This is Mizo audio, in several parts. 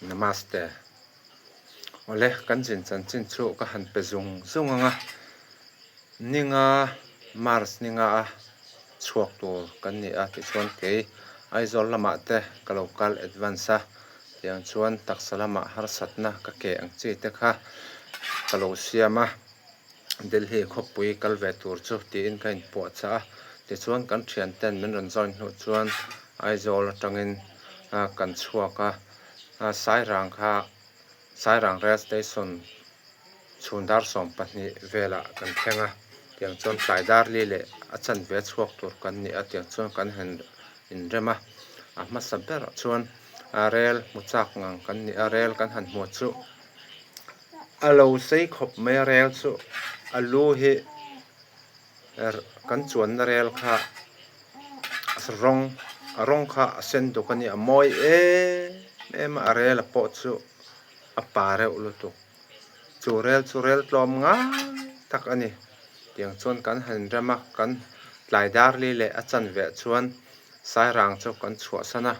Namaste. Awle, kan zin chanchin chu ka han pe zung zung ang a, ninga March ninga a chhuak tur kan ni a tichuan kei Aizawl lamah te ka lo kal advance a, tiang chuan taksa lamah harsatna ka ke ang chi te kha ka lo siam a. Delhi khawpui kal ve tur chu tiin ka inpuahchah a, tichuan kan thian ten min rawn join hnuh chuan Aizawl atangin kan chhuak a, Sairang kha Sairang Rail Station chhun dar 12 velah kan thleng a, tiang chuan tlai dar li leh a chanve chhuak tur kan ni a, tiang chuan kan han inrem a, a hmasa berah chuan rel hmu chak ngang kan ni a, rel kan han hmuh chu. A lo sei khawp mai a rel chu a lu hi kan chuanna rel kha rawng a rawng kha a sen duk a nia a mawi em em a a rel a pawh chu a pa reuh lutuk chu rel chu rel tlawm ngai tak a ni tiang chuan kan han rem a kan tlai dar li leh a chanve chuan sairang chu kan chhuahsan a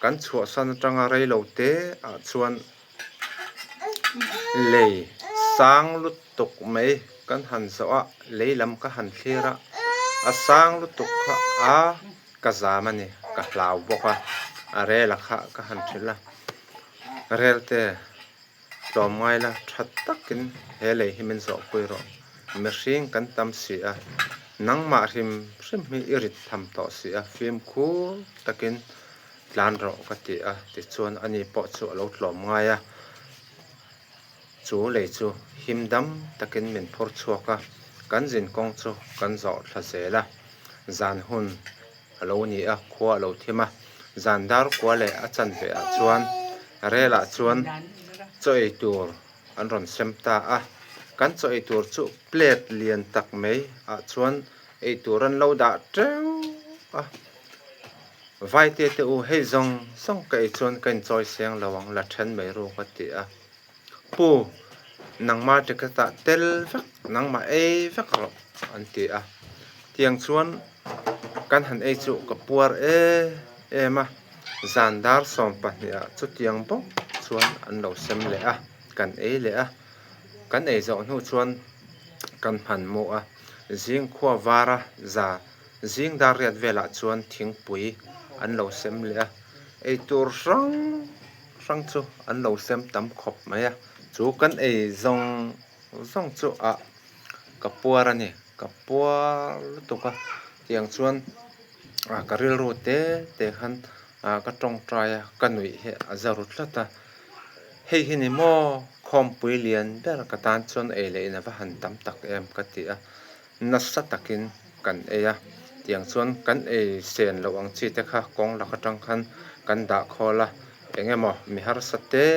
kan chhuahsan atanga reilo te ah chuan. Lei sang lutuk mai kan han zawh a, lei lam ka han thlir a, a sang lutuk kha a ka zam a ni, ka hlau bawk a, a rel a kha ka han hrilh a, rel te tlawm ngai la tha takin he lei hi min zawh pui rawh, mihring kan tam si a, nangmah hrim hrim hi i rit tham tawh si a, fimkhur takin. Tlan rawh ka ti a, tichuan ani pawh chu a lo tlawm ngai a, chu lei chu him dam takin min phur chhuak a, kan zin kawng chu kan zawh thla zel a, zan hun a lo ni a, khua a lo thim a, zan dar kua leh a chanve ah chuan rel ah chuan chaw ei tur an rawn sem ta a, kan chaw ei tur chu plate lian tak mai ah chuan ei tur an lo dah teuh a. Vaite te u, hei zawng zawng ka ei chuan ka inchawi seng lo ang, la then mai ru ka ti a. Pu, nangmah ticket ah tel vek, nangmah ei vek rawh an ti a. Tiang chuan kan han ei chu ka puar em em a, zan dar 12 ah chutiang bawk chuan an lo sem leh a, kan ei leh a. Kan ei zawh hnu chuan kan hman mu a, zing khua vara za Zing dar riat velah chuan thingpui an lo sem leh a, eitur hrang hrang chu an lo sem tam khawp mai a, chu kan ei zawng zawng chu ah ka puar a ni, ka puar lutuk a, tiang chuan ah ka rilru te te khan ah ka tawngtai a, ka nuih hi a za ru tlat a, hei hi ni maw khawmpui lian ber ka tan chuan ei leh in a va han tam tak em ka ti a. Nasa takin kan ei a, tiang chuan kan ei sen loh ang chi te kha kawng lak atang khan kan dah khawl a, eng emaw mi harsa te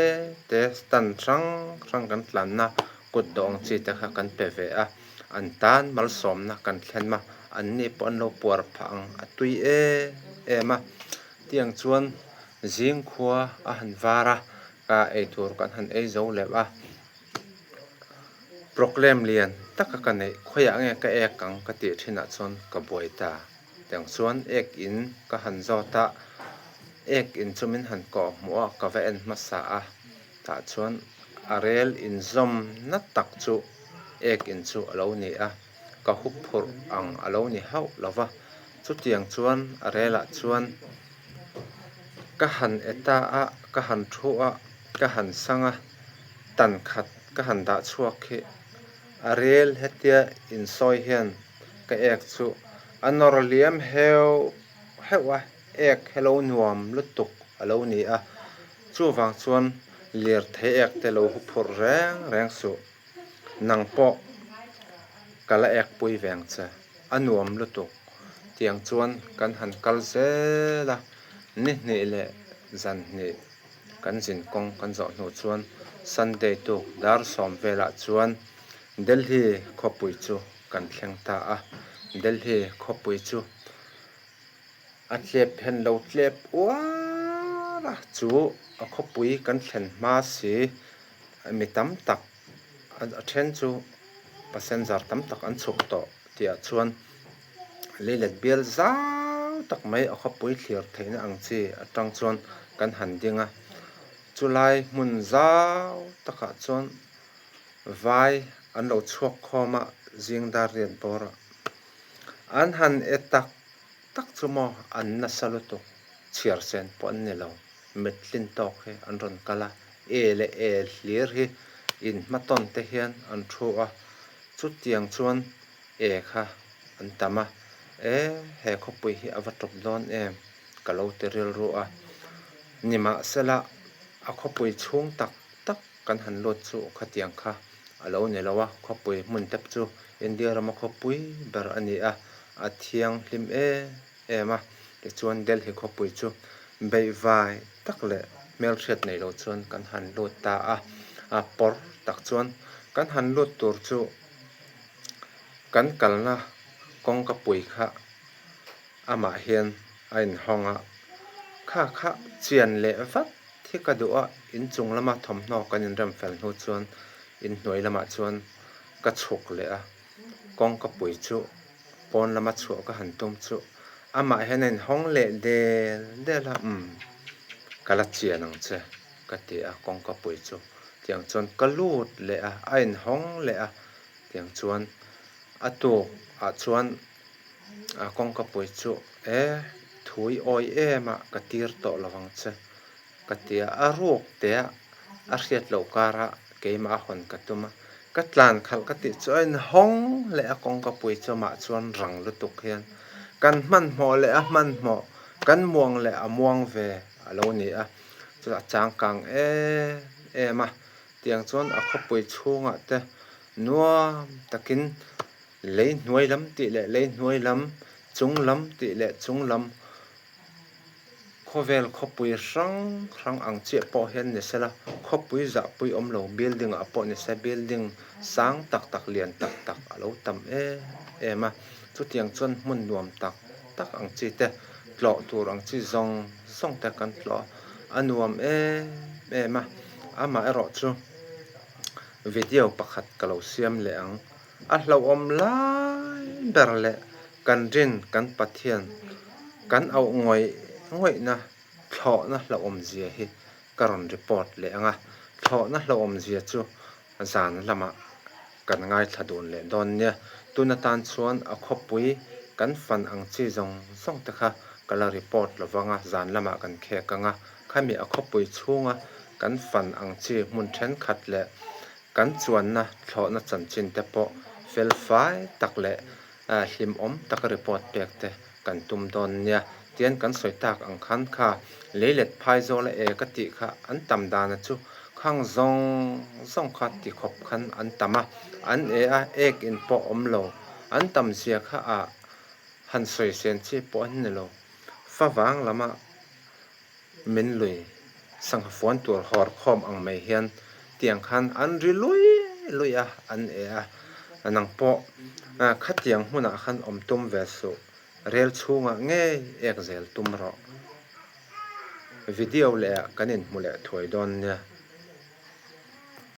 te stand hrang hrang kan tlanna kut dawh ang chi te kha kan pe ve a, an tan malsawmna kan thlen a, an ni pawh an lo puar phah ang a tui em em a, tiang chuan zing khua a han var a, ka eitur kan han ei zo leh a. Proclaim lian taka ka neih khawiah nge ka ek ang ka tih thinah chuan ka buai ta. Tiang chuan ek in ka han zawt a, ek in chu min han kawh hmuh a, ka va en hmasa a, tah chuan a rel inzawm na tak chu ek in chu a lo ni a, ka hup phurh ang a lo ni hauh lo va, chutiang chuan a relah chuan ka han e ta a, ka han thu a, ka han sang a. Tan khat ka han dah chhuak hi a rel hetia insawi hian ka ek chu a nawr liam heuh heuh a, ek hi lo nuam lutuk a lo ni a, chuvang chuan lirthei ek te lo hu phurh reng reng suh, nang pawh ka la ek pui veng che, a nuam lutuk tiang chuan kan han kal zel a, ni hnih leh zan hnih. Kan zin kawng kan zawh hnu chuan Sunday tuk dar 10 velah chuan Delhi khawpui chu kan thleng ta a. Delhi khawpui chu a tlep hen lo tlep uar a, chu a khawpui kan thlen hma si mi tam tak a then chu passenger tam tak an chhuk tawh tihah chuan Leilet bial zau tak mai a khawpui thlir theihna ang chi atang chuan kan han ding a. Chulai hmun zau takah chuan vai an lo chhuak khawm a, zing dar riat bawrah. An han e tak tak chu maw an nasa lutuk, chhiar sen pawh an ni lo, mit tlin tawk hi an rawn kal a, e leh e hlir hi inhmatawn te hian an thu a, chutiang chuan e kha an tam a, e he khawpui hi a va tawp dawn em ka lo ti rilru a, nimahsela a khawpui chhung tak tak kan han lut chu khatiang kha a lo ni lo a, khawpui hmun te chu India rama khawpui ber a ni a, a thianghlim em em a, tichuan Delhi khawpui chu beihvai tak leh hmelhriat nei lo chuan kan han lut ta a, a pawr tak chuan kan han lut tur chu kan kalna kawngka pui kha amah hian a inhawng a, kha kha chian leh vat hi ka duh a, inchung lama thawmhnaw kan inrem fel hnu chuan inhnuai lamah chuan ka chhuk leh a, kawngka pui chu pawn lama chhuah ka han tum chu amah hian a inhawng leh del del a, umm ka la chian ang che ka ti a, kawngka pui chu tiang chuan ka lut leh a, a inhawng leh a, tiang chuan a tuk ah chuan a kawngka pui chu e thui awi em a ka tir tawh lo ang che ka ti a, a ruk te a a hriat loh karah keimah a hawn ka tum a, ka tlan khalh ka tih chu a inhawng leh a kawngka pui chu amah chuan rang lutuk hian kan hmanhmawh leh a hmanhmawh kan muang leh a muang ve a lo ni a, chutah changkang em em a, tiang chuan a khawpui chhungah te nuam takin lei hnuai lam tih leh lei hnuai lam, chung lam tih leh chung lam Khawvel khawpui hrang hrang ang chiah pawh hian ni sela, khawpui zahpui awm lo building ah pawh ni se building sang tak tak lian tak tak a lo tam em em a, chutiang chuan hmun nuam tak tak ang chi te tlawh tur ang chi zawng zawng te kan tlawh a, a nuam em em a, amaherawh chu video pakhat ka lo siam leh ang, a hlauhawm lai ber leh Kan rin kan Pathian kan auh ngawih ngawihna thlawhna hlauhawmzia hi ka rawn report leh ang a, thlawhna hlauhawmzia chu zan lamah kan ngaithla dun leh dawn nia. Tun atan chuan a khawpui kan fan ang chi zawng zawng te kha ka la report lo vang a, zan lamah kan khek ang a, khami a khawpui chhunga kan fan ang chi hmun thenkhat leh kan chuanna thlawhna chanchin te pawh felfai tak leh Hlimawm taka report pek te kan tum dawn nia. Tian kan sawi tak ang khan kha leilet phai zawla e ka tih kha an tam dana chu khang zawng zawng kha ti khawp khan an tam a, an e a ek in pawh awm lo, an tam zia kha ah han sawi sen chi pawh an ni lo. Favang lama min lui sangha fuan tur hawr khawm ang mai hian tiang khan an ri lui lui a, an e a, nang pawh khatiang hmunah khan awm tum ve suh, rel chhungah ngei ek zel tum rawh. Video leh ah kan inhmu leh thuai dawn nia.